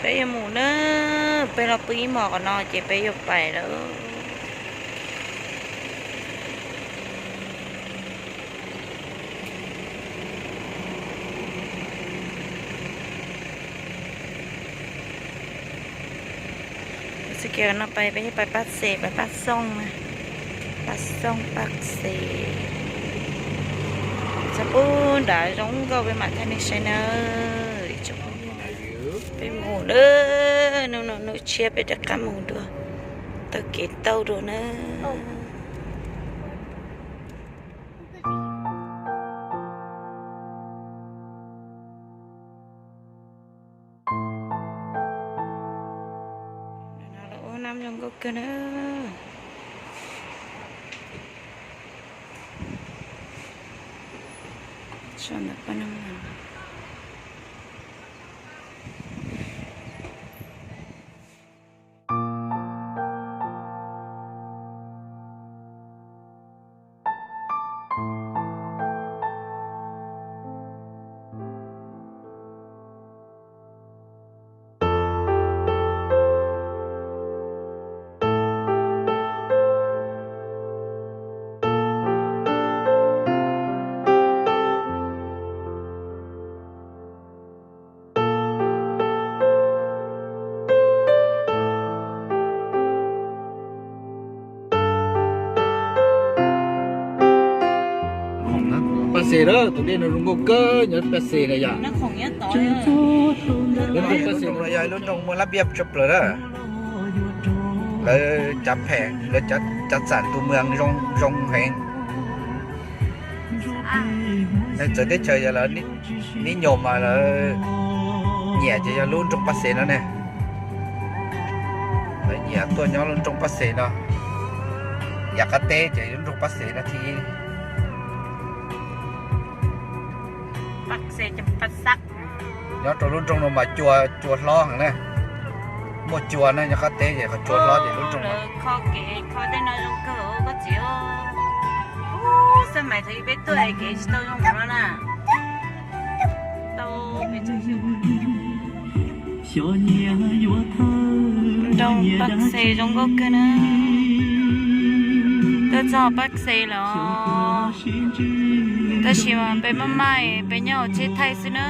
Peb yuav mus na, peb los pw ib hmos qhov no ces peb yuav pais lawm. Txoj kev no pais peb pais Paj Xes, pais Paj Xooj na, Paj Xooj Paj Xes. Txog pub nrad zoo nkauj peb mam thaij nej saib nawb. Peb mus nawb, hnub no hnub tshiab peb rov qab mus dua, taug kev taug dua nawb. Ua nab zoo nkauj kawg na. Paj Xes na, tus dej no zoo nkauj kawg, nyob Paj Xes na yom. Lub nroog no yog ib lub nroog muaj lab npiaj tshaj plaws na. Lawv cav phem, lawv cav txam tus muag zoo heev. Neeg txawv teb chaws yog lawv nib nyom mas lawv nyiam ces yog lub nroog Paj Xes no ne. Lawv nyiam tuaj nyob lub nroog Paj Xes no. Yav qab teb ces lub nroog Paj Xes no thiab. Nyob rau lub nroog no mas cua, cua hlob heev na. Muaj cua na, nyob qab teb ces qhov cua hlob ces lub nroog no. Kho kev kho tej no zoo kawg koj txiv. Xab mais thaum ub peb tuaj es kev tsis tau zoo no na. Nroog Paj Xes zoo nkauj kawg na. Tuaj txog Paj Xes lawm, tab sis mas peb maj maj peb nyob hauv tsheb thaij xwb na.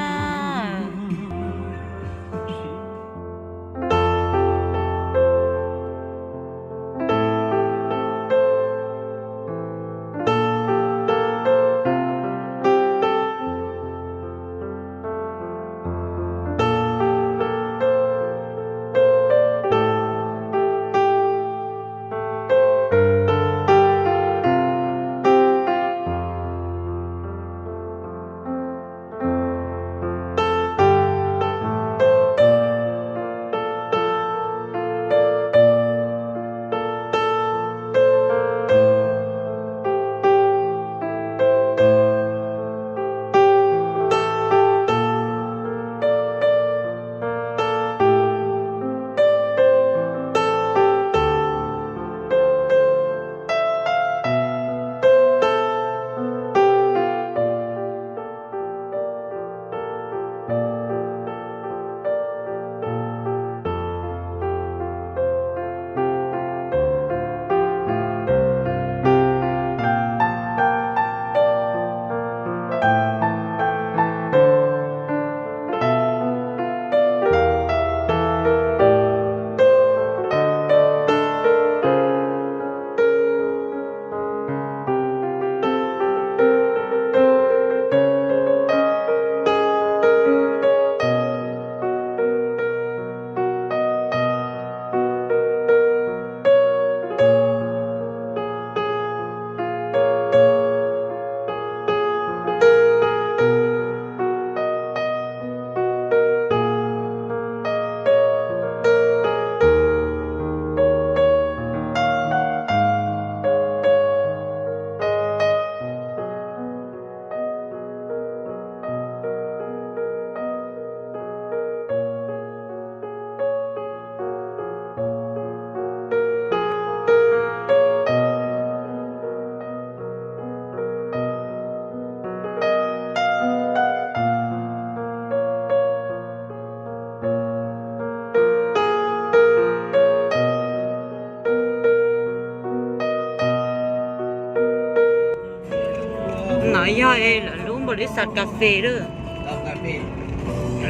Yog es lawv lub npaum li xav kas fes lawm,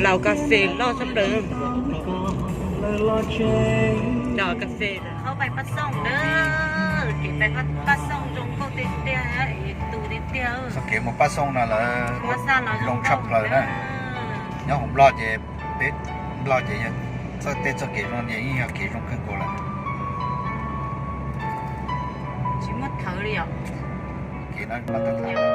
laus kas fes loj sab plaws. Cov kas fes, hauv pais Paj Xooj na, kev pais Paj Xooj zoo nkauj tiag tiag, es tus tiag tiag. Txoj kev mus Paj Xooj no lawv zoo tshaj plaws na. Nyob hauv Nplog ces peb, Nplog ces yog txoj, tej txoj kev zoo ces yeej yog kev zoo kawg nkaus lawm. Tsis muaj thawv li os. Kev no Txog lub nroog Paj Xooj na.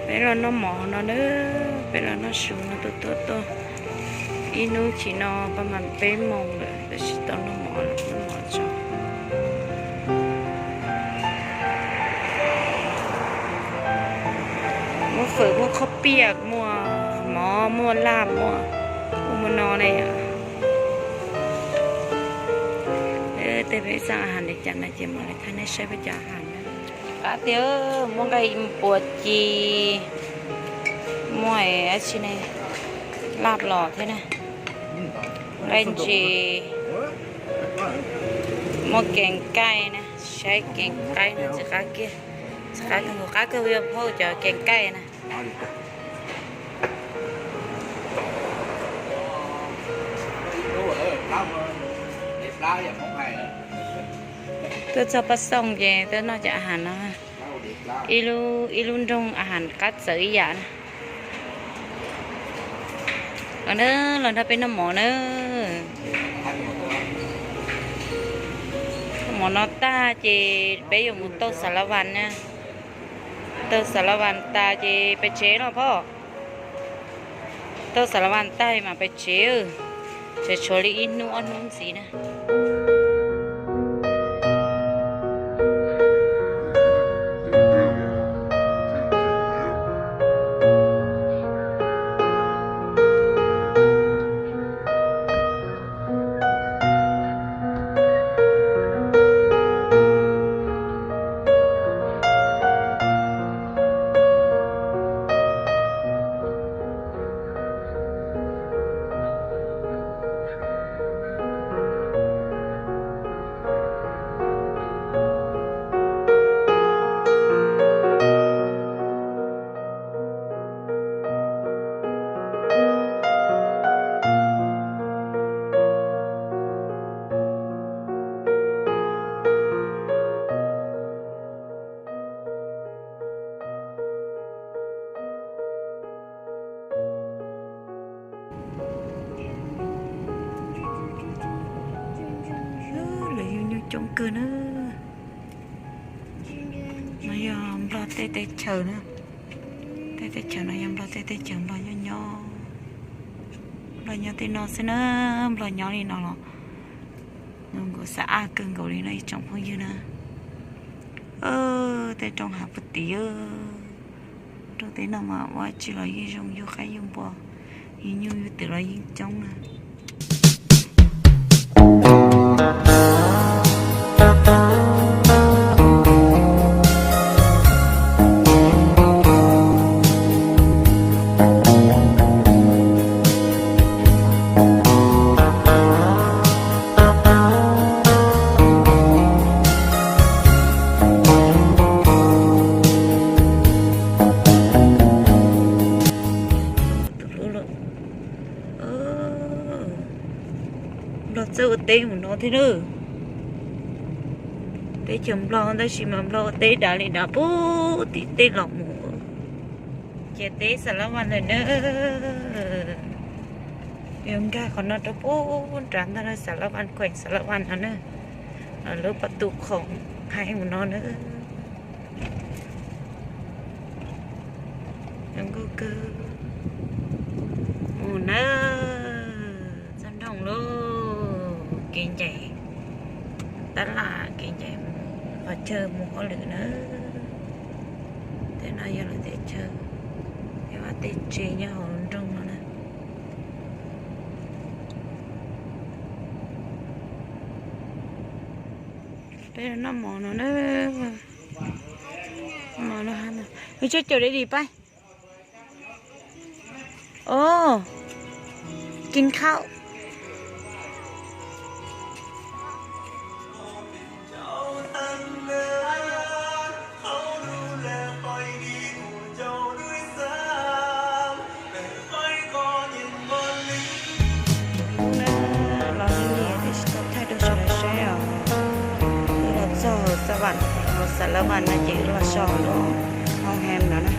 Peb los noj mov no na, peb los noj su no tuaj tuaj tuaj. Ib hnub chim no pab mas peb moos lawm, tab sis tau noj mov, noj mov tso. Muaj fawm, muaj qhob piaj, muaj mov, muaj laj, muaj ub muaj no ne. Tej peb xav a has li cas no ces mam li thaij nej saib peb cov a has na. Qab tiag, muaj nqaij npua ci, muaj dab tsi ne, laj los thiab na, nqaij ntsis, muaj kees kaij na, saib kees kaij na, txiv qab kiag, txiv qab kawg, qab kawg yog phauj cov kees kaij na. Tuaj txog Paj Xooj ces tuaj noj cov a has no. Ib lub, ib lub nroog a has qab txawv ib yam na. Los na, los nrog peb noj mov na. Noj mov no tag ces peb yuav mus tauj Xav Las Vas na. Tauj Xav Las Vas tas ces pais tsev los phauj. Tauj Xav Las Vas tag mas pais tsev, tseem tshuav li ib hnub ob hnub ntxiv na. kawg na. No yog Nplog tej teb chaws na. Tej teb chaws no yog Nplog tej teb chaws, Nplog nyob nyob, Nplog nyob tej no xwb na. Nplog nyob li no los nkaus xav ab kawg nkaus li no ib tsoom phooj ywg na. Tej roob hav puag tid, roob tej no mas ua tsi los yeej zoo, yug qaib yug npua, yug nyuj yug twm los yeej coob na. Nplog txawj ua teb mus no thiab na. Teb chaws Nplog tab sis mas Nplog ua teb dav li dav puag tim tej los mus. Ces teb Xas Las Vas ntawm na. Yuav nkag qhov no rau puag nrad ntag na, Xas Las Vas, khueem Xas Las Vas no na. Lub pas tus khoom haib mus no na. Zoo nkauj kawg. Mus na, txog nroog lauj, kev ncaim tab laj, kev ncaim qhov chaw mus hauj lwm na. Tej no yog lawv tej chaw, yog vaj tej tsev nyob hauv nroog no na. Peb noj mov no na. Mov no, ua tsaug cov dab tsi pab. Ov, kib khauj. Los nig tab sis tau thaij rau sawv daws saib os. Wb los txog Xas Las Vas, Xas Las Vas no ces wb los so lub hoo hem no na.